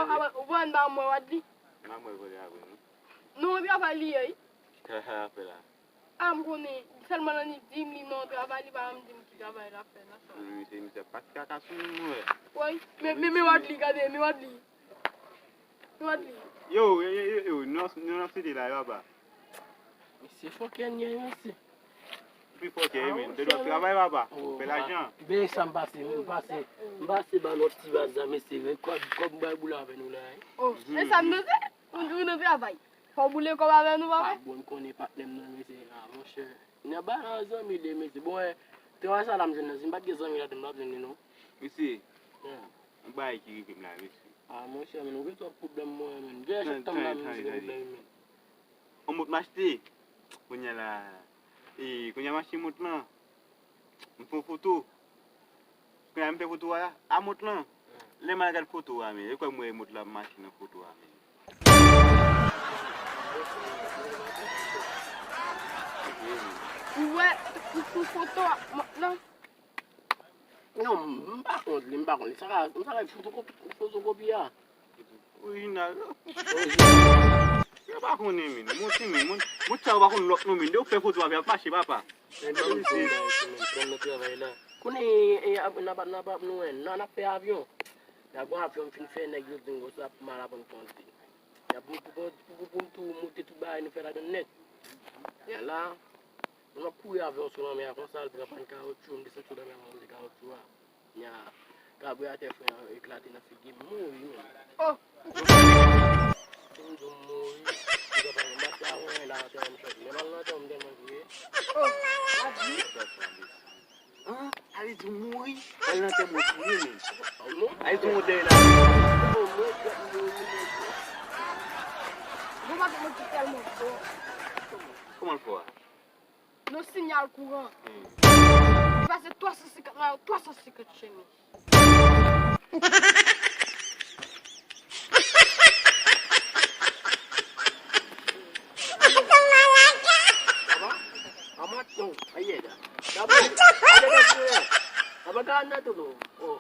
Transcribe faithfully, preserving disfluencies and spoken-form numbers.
Ou pa wè m pa mwen Wadli? M pa mwen vòlè a vre non. Non, epi apa li ye? Ki travay l ap fè la? A, m konnen, sèlman nan li di m li nan yon travay, li pa janm di m ki travay l ap fè nan sa. Wi, se misye ap pase kaka sou moun mwen. Wi, men, men, men Wadli, gade, men Wadli. Men Wadli. Yo, yo, yo, yo, yo, nou, nou nan site la, yo aba. Mesye fòkè n ye, mesye. Pi fòkè, men. Te dwe travay, papa. Fè lajan. Ben, sa m pase, m pase. M pase ba lòt ti baz la, mesye. Kòb, kòb m bay boule avè nou la, wi. Oh, e sa m nan fè? Ou, ou nan travay. Fò w boule kòb avè nou, papa. Ah, bon, m konnen patnè m nan, mesye. Ah, monchè. N ap ba nan zanmi de, mesye. Bon, eh, travay sa la m jwenn nan. Si m pa t gen zanmi ladan m, m t ap jwenn li, non. Mesye, yon bagay ki rive m la, mesye. Ah, monchè, men, ou gen twòp pwoblèm, mwen, men. Gen chak tan m la, men, se pwoblèm, men. On mont m achte. Kounye a la, e, kounye a m achte mont lan. M fè yon foto. Kounye a m fè foto a, a mont lan. Lè m al gad foto a, men, e kwè m wè mont lan ap mache nan foto a, men. Ou wè, ou, ou foto a, mont lan? Non, m, m pa kont li, m pa kont li. Sa ka, sa ka fotokopi, fotokopi a. Orijinal, non? Orijinal. Yo pa konnen, men. Monti, men. Moun, moun sa yo pa konn lòt non, men. Depi w fè foto avè y ap mache, papa. Men ban m di w bagay, men. Ban m nan travay la. Konnen, e, e, ap, n ap, n ap, nou wè, n ap fè avyon. N ap gon avyon m fin fè, nèg yo di m konsa, m al aprann kondui. Y ap pou, pou, pou, pou, pou m tou monte tout bagay nou fè ladan nèt. Ya la, m ap kouri avyon sou lanmè a konsa, l pran pàn kawotchou, m desann sou lanmè a, m woule kawotchou a. Nya, kabriyatè fren an eklate nan figi m, m mouri menm. Oh! M di w m mouri, m pran pàn, m bat la, wen, la, antèman m chòti. Men m al nan antèman m tèlman kriye. Oh! Wadli? An, ale di w mouri, al nan antèman w kriye menm. Ale di w dèyè la. Bon, m ap di w tèlman fò. Kòman l fò a? Nan siyal kouran. Hmm. Li pase twa san senkant la, twa san senkant chemiz. Papa, papa, non, ayè, da. Papa, ayè, da, papa, ka nan tou, non. Oh.